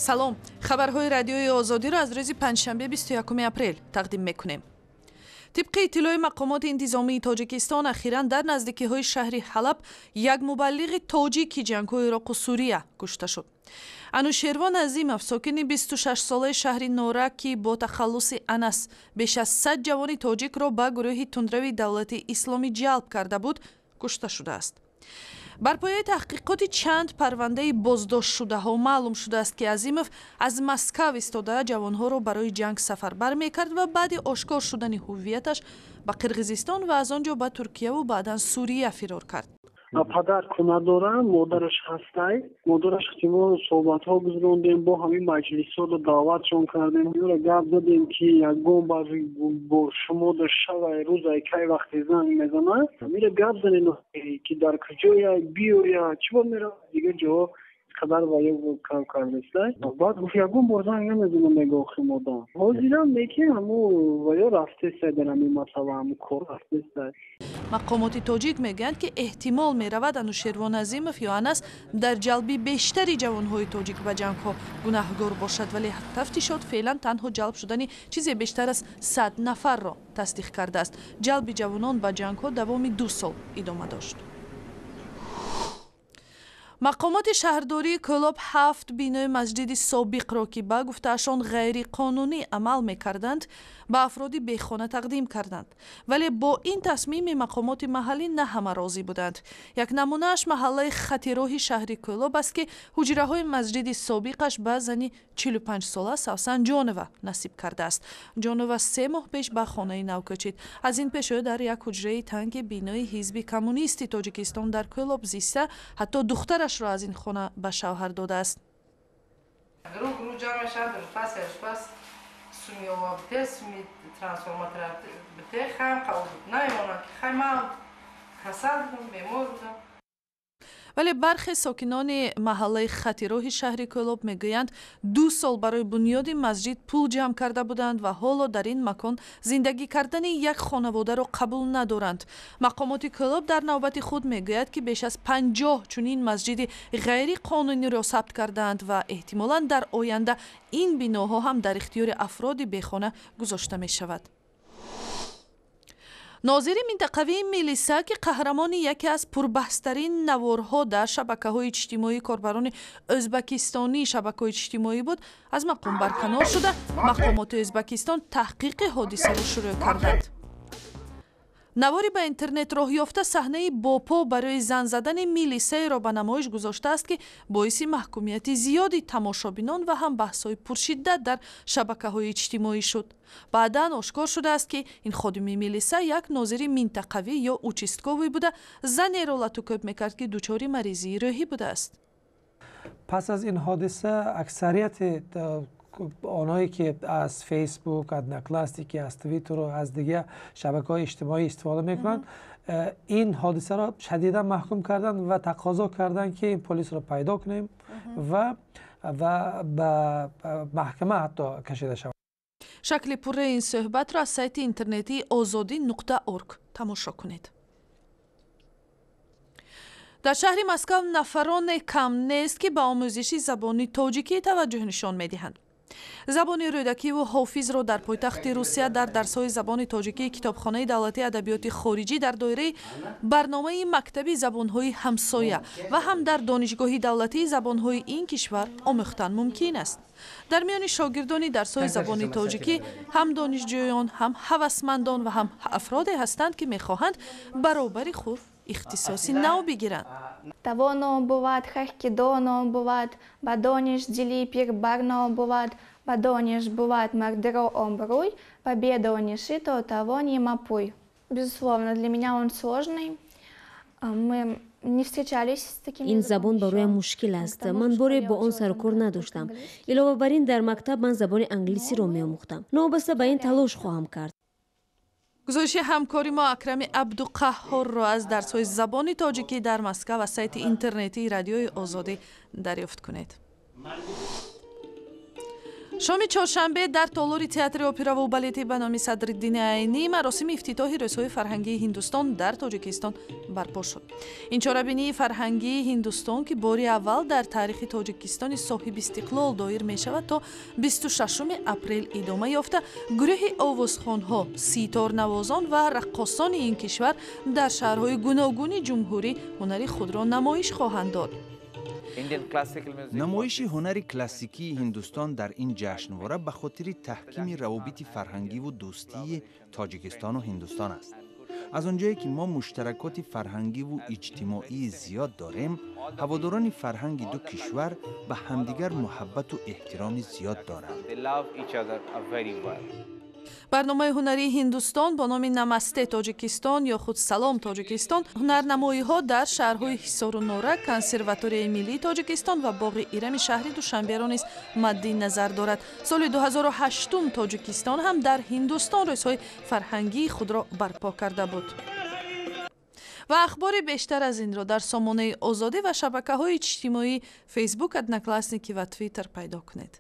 Салом, хабарҳои Радиои Озодиро аз рӯзи панҷшанбе, 21 апрел тақдим мекунем. Тибқи иттилои мақомоти интизомии Тоҷикистон, ахиран дар наздикиҳои шаҳри Ҳалаб як мубаллиғи тоҷики ҷангҳои Ироқу Сурия кушта шуд. Анушервон Азимов, сокини 26-солаи шаҳри Норак, ки бо тахаллуси Анас беш аз 100 ҷавони тоҷикро ба гурӯҳи тундрави Давлати Исломӣ ҷалб карда буд, кушта шудааст. Бар пояи таҳқиқоти чанд парвандаи боздоштшудаҳо маълум шудааст, ки Азимов аз Москав истода ҷавонҳоро барои ҷанг сафарбар мекард ва баъди ошкор шудани ҳуввияташ ба Қирғизистон ва аз он ҷо ба Туркияву баъдан Сурия фирор кард. Падар ку надорам, модараш ҳастай. Модараш мо суҳбатҳо гузарондем, бо ҳамин маҷлисҳоро даъватшон кардем, ёра гап задем, ки ягон бар бо шумо шавай, рӯзай, кай вақте занг мезанад, мира гап занем, ки дар куҷоя, биёя, чӣ бор мера, дигар ҷо қадар ваё кам кардестай. Баъд гуфт, ягон бор занг намезанам, мега, охи модам ҳозирам неки ҳаму ваё рафтестай, дар ҳамин масъала ҳаму кор рафтестай. Мақомоти тоҷик мегӯянд, ки эҳтимол меравад, Анушервон Азимов ё Анас дар ҷалби бештари ҷавонҳои тоҷик ба ҷангҳо гунаҳгор бошад, вале тафтишот феълан танҳо ҷалб шудани чизе бештар аз 100 нафарро тасдиқ кардааст. Ҷалби ҷавонон ба ҷангҳо давоми 2 сол идома дошт. Мақомоти шаҳрдории Кӯлоб ҳафт бинои масҷиди собиқро, ки ба гуфтаашон ғайриқонунӣ амал мекарданд, ба афроди бехона тақдим карданд, вале бо ин тасмими мақомоти маҳаллӣ на ҳама розӣ буданд. Як намунааш маҳаллаи Хатироҳи шаҳри Кӯлоб аст, ки ҳуҷраҳои масҷиди собиқаш ба зани 45-сола Савсан Ҷонова насиб кардааст. Ҷонова 3 моҳ пеш ба хонаи нав кӯчид. Аз ин пеш ӯ дар як ҳуҷраи танги бинои Ҳизби Коммунисти Тоҷикистон дар Кӯлоб зиста, ҳатто духтарашро аз ин хона ба шавҳар додааст. Гру гру ҷамъ мешавад, рӯзпас рӯзпас суми ова бите, суми трансформатора бите, хайм намемонад, ки хай ман касал будам, бемор будам. Вале бархе сокинони маҳаллаи Хатироҳи шаҳри Кӯлоб мегӯянд, 2 сол барои бунёди масҷид пул ҷамъ карда буданд ва ҳоло дар ин макон зиндагӣ кардани як хонаводаро қабул надоранд. Мақомоти Кӯлоб дар навбати худ мегӯяд, ки беш аз 50 чунин масҷиди ғайриқонуниро сабт кардаанд ва эҳтимолан дар оянда ин биноҳо ҳам дар ихтиёри афроди бехона гузошта мешавад. Нозири минтақавии милиса, ки қаҳрамони яке аз пурбаҳстарин наворҳо дар шабакаҳои иҷтимоии корбарони ӯзбакистонии шабакаҳои иҷтимоӣ буд, аз мақом барканор шуда, мақомоти Ӯзбакистон таҳқиқи ҳодисаро шурӯъ карданд. Навори ба интернет роҳ ёфта саҳнаи бопо барои зан задани милисаеро ба намоиш гузоштааст, ки боиси маҳкумияти зиёди тамошобинон ва ҳам баҳсҳои пуршиддат дар шабакаҳои иҷтимоӣ шуд. Баъдан ошкор шудааст, ки ин ходими милиса як нозири минтақавӣ ё участковый буда, занеро латукӯб мекард, ки дучори маризии рӯҳӣ будааст. Пас аз ин ҳодиса аксарияти онҳое ки аз Фейсбук, Одноклассники, аз Твиттеру аз дигар шабакаҳои иҷтимоӣ истифода мекунанд, ин ҳодисаро шадидан маҳкум карданд ва тақозо карданд, ки ин полисро пайдо кунем ва ба маҳкама ҳатто кашида шавад. Шакли пурраи ин суҳбатро аз сайти интернетии озодӣ.орг тамошо кунед. Дар шаҳри Москав нафароне кам нест, ки ба омӯзиши забони тоҷикӣ таваҷҷӯҳ нишон медиҳанд. Забони Рӯдакиву Ҳофизро дар пойтахти Русия дар дарсҳои забони тоҷикии Китобхонаи давлатии адабиёти хориҷӣ дар доираи барномаи мактаби забонҳои ҳамсоя ва ҳам дар Донишгоҳи давлатии забонҳои ин кишвар омӯхтан мумкин аст. Дар миёни шогирдони дарсҳои забони тоҷикӣ ҳам донишҷӯён, ҳам ҳавасмандон ва ҳам афроде ҳастанд, ки мехоҳанд баробари худ ихтисоси нав бигиранд. Тавоно бувад, ҳар ки доно бувад, ба дониш дили пир барно бувад, ба дониш бувад мардиро обрӯй, ба бедонишӣ то тавони мапӯй. Безусловно, для меня он сложный. Мы не встречались с таким. Ин забон бароям мушкил аст. Ман боре бо он сарукор надоштам. Илова бар ин, дар мактаб ман забони англисиро меомӯхтам. Новобаста ба ин, талош хоҳам кард. Гузориши ҳамкори мо Акрами Абдуқаҳҳорро аз дарсҳои забони тоҷикӣ дар Москав аз сайти интернетии Радиои Озодӣ дарёфт кунед. Шоми чоршанбе дар толори театри операву балети ба номи Садриддини Айнӣ маросими ифтитоҳи Рӯзҳои фарҳангии Ҳиндустон дар Тоҷикистон барпо шуд. Ин чорабинии фарҳангии Ҳиндустон, ки бори аввал дар таърихи Тоҷикистони соҳибистиқлол доир мешавад, то 26 апрел идома ёфта, гурӯҳи овозхонҳо, ситорнавозон ва раққосони ин кишвар дар шаҳрҳои гуногуни ҷумҳурӣ ҳунари худро намоиш хоҳанд дод. Намоиши ҳунари классикии Ҳиндустон дар ин ҷашнвора ба хотири таҳкими равобити фарҳангиву дӯстии Тоҷикистону Ҳиндустон аст. Аз он ҷое ки мо муштаракоти фарҳангиву иҷтимоии зиёд дорем, ҳаводорони фарҳанги ду кишвар ба ҳамдигар муҳаббату эҳтироми зиёд доранд. Барномаи ҳунарии Ҳиндустон бо номи «Намасте Тоҷикистон» ё худ «Салом Тоҷикистон» ҳунарнамоиҳо дар шаҳрҳои Ҳисору Норак, Консерваторияи миллии Тоҷикистон ва боғи Ирами шаҳри Душанберо низ мадди назар дорад. Соли 2008 Тоҷикистон ҳам дар Ҳиндустон рӯзҳои фарҳангии худро барпо карда буд. Ва ахбори бештар аз инро дар сомонаи Озодӣ ва шабакаҳои иҷтимоӣ, Фейсбук, Одноклассники ва Твиттер пайдо кунед.